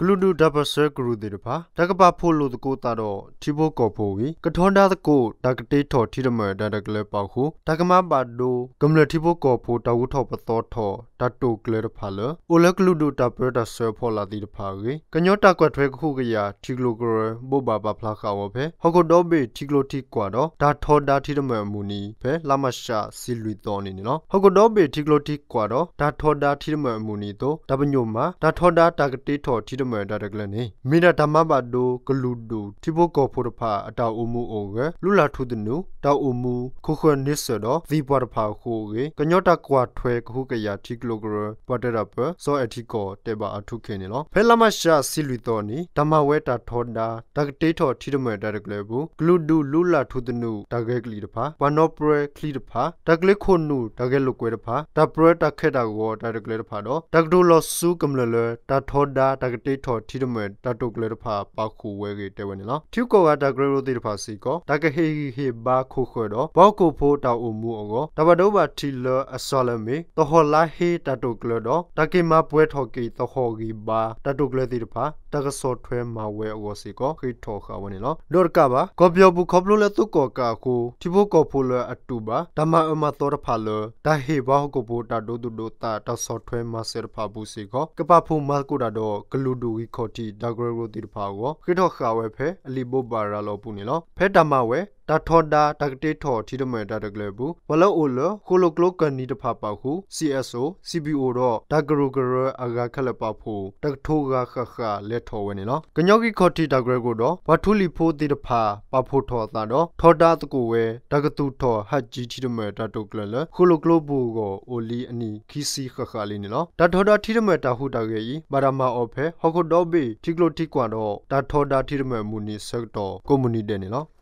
ကလုာ်ဒူၣ်တၢ်ပၢၢ်ဆၢကရူၢ်သ့ၣ်တဖၣ် တၢ်ကပာ်ဖှိၣ်လိာ်သကိးသးဒီးထံဖိကီၢ်ဖိဝံၤ ကထီဒါသကိး တၢ်ကတ့ထီၣ်ထံတမၢၢ်တၢ်တကျၢၤပာ်ဃုာ် တၢ်ကမၤဘၣ်ဒိ ကမျၢၢ်ထံဖိကီၢ်ဖိတၢ်ဂုၤထီၣ်ပသီထီၣ် တၢ်တိာ်ကျဲၤတဖၣ်လၢ အိၣ်လၢကလုာ်ဒူၣ်တၢ်ပၢတၢ်ဆှၢအဖီလာ်သ့ၣ်တဖၣ်အဂ့ၢ် ကညီတၢ်ကွၢ်ထွဲကဟုကယာ် ထံကျိကရၢ ဘိးဘၣ်ပာ်ဖျါဃာ်ဝဲဖဲ ဟီၣ်ခိၣ်ဒီဘ့ၣ်ထံကျိထံကွၢ်ဒီး တၢ်ထီဒါထံတမၢၢ်အမုၢ်နံၤ ဖဲလါမးရှး ဆံလွံၢ်သီအနံၤန့ၣ်လီၤ. ဟီၣ်ခိၣ်ဒီဘ့ၣ်ထံကျိထံကွၢ်ဒီး တၢ်ထီဒါထံတမၢၢ်အမုၢ်နံၤအသိး တၢ်ပညိၣ်မၤ တၢ်ထီဒါတၢ်ကတ့ထီၣ်ထံတမၢၢ်တၢ်တကျၢၤန့ၣ် မ့ၢ်ဒၣ်တၢ်မၤဘၣ်ဒိ ကလုာ်ဒူၣ်ထံဖိကီၢ်ဖိတဖၣ် အတၢ်အိၣ်မူအိၣ်ဂဲၤ လုၢ်လၢ်ထူသနူ တၢ်အိၣ်မူ ခိၣ်ဃၢၤန့ဆၢၣ်ဒီး သံၣ်ပှၢ်တဖၣ်အဃိအဂ့ၢ် ကညီတၢ်ကွၢ်ထွဲကဟုကယာ်ထံကျိကရၢ ပှၤတဲတၢ်ပၢ စီၤအဲၣ်ထံကီၢ် တဲဘၣ်အါထူခ့န့ၣ်လီၤ. ဖဲလါမးရှး ဆံလွံၢ်သီအနံၤ တၢ်မၤဝဲတၢ်ထီဒါ တၢ်ကတ့ထီၣ်ထံတမၢၢ်တၢ်တကျၢၤအပူၤ ကလုာ်ဒူၣ်လုၢ်လၢ်ထူသနူ တၢ်ဂဲၤကလံၣ်တဖၣ် ပှၤနီၣ်ပြၢချံတဖၣ် တၢ်ကျ့ခိၣ်နူာ် တၢ်ဂဲၤလိာ်ကွဲတဖၣ် တၢ်ပြၢတၢ်ခဲတၢ်ဂီၤတၢ်တကျၢၤတဖၣ်ဒီး တၢ်ကတိၤလီၤဆူကမျၢၢ်လၢ တၢ်ထီဒါတၢ်ကတ့ထီၣ်ထံတမၢၢ်တၢ်တိာ်ကျဲၤတဖၣ် ပာ်ဃုာ်ဝဲအဂ့ၢ်တဲဝဲန့ၣ်လီၤ. ထံဂုၤကီၢ်ဂၤတၢ်ကရၢကရိသ့ၣ်တဖၣ်စ့ၢ်ကီး တၢ်ကဟ့ၣ်ဂံၢ်ဟ့ၣ်ဘါခိၣ်ဃၢၤဒီး ပှၤဟီၣ်ခိၣ်ဖိတၢ်အိၣ်မူအဂီၢ် တၢ်ဘၣ်ဒိဘၣ်ထံးလၢအစှၤလၢအမ့ၢ် သဟီၣ်လါဟ့တၢ်တိာ်ကျဲၤဒီး တၢ်က့ၤမၤပှဲၤထီၣ်က့ၤသဟီၣ်ဂံၢ်ဘါ တၢ်တိာ်ကျဲၤသ့ၣ်တဖၣ် တၢ်ကဆီၣ်ထွဲမၤဝဲအဂီၢ်စ့ၢ်ကီး ဃ့ထီၣ်ဃာ်ဝဲန့ၣ်လီၤ. ဒီးတကးဘၣ် ကီၢ်ပယီၤပူၤခီဖျိလၢသုးကီၣ်ကးအဃိ ထံဖိကီၢ်ဖိလၢအတူၢ်ဘၣ် တၢ်မၤအၢမၤသီတဖၣ်လၢ တၢ်ဟ့ၣ်ပှၤဟီၣ်ခိၣ်ဖိတၢ်ဒိသူၣ်ဒိသး တၢ်ဆီၣ်ထွဲမၤစၢၤတဖၣ်အပူၤစ့ၢ်ကီး ကပာ်ဖှိၣ်မၤသကိးတၢ်ဒီး ကလုာ်ဒူၣ်ဂံၢ်ခီၣ်ထံးတၢ်ကရၢကရိသ့ၣ်တဖၣ်အဂီၢ် ဃ့ထီၣ်ဃာ်ဝဲဖဲ အလံာ်ဘိးဘၣ်ရၤလီၤအပူၤန့ၣ်လီၤ. ဖဲတၢ်မၤဝဲ တၢ်ထီဒါတၢ်ကတ့ထီၣ်ထံတမၢၢ်တၢ်တကျၢၤအပူၤ ပှၤလၢအအိၣ်လၢ ဃိၣ်လိာ်ကျိကၢၢ်နံၤတဖၣ်ပာ်ဃုာ် CSO, CBO ဒီး တၢ်ကရူၢ်ကရၢအဂၤခဲလၢာ်ပာ်ဖှိၣ် တကထိဂၤဃၣ်ဃၣ်လဲၤထီၣ်ဝဲန့ၣ်လီၤ. ကညီဂံၢ်ခီၣ်ထံးတၢ်ကရၢကရိဒီး ပှၤထူလံၤဖိသ့ၣ်တဖၣ် ပာ်ဖှိၣ်ထီၣ်အသးဒီး ထီဒါသကိးဝဲ တၢ်ကသူၣ်ထီၣ်ဟးကၠံထံတမၢၢ်တၢ်တိာ်ကျဲၤလၢ ဃိၣ်လိာ်ကျိပူၤအဂီၢ် အိၣ်လံအနံၣ်ခံဆံဃၣ်ဃၣ်လံန့ၣ်လီၤ. တၢ်ထီဒါထံတမၢၢ်တၢ်ဟူးတၢ်ဂဲၤအံၤ ဘၣ်တၢ်မၤအီၤဖဲ ဟီၣ်ခိၣ်ဒီဘ့ၣ်ထံကျိထံကွၢ်ဒီး တၢ်ထီဒါထံတမၢၢ်အမုၢ်နံၤအဆၢကတီၢ် ကိးမုၢ်နံၤဒဲးန့ၣ်လီၤ.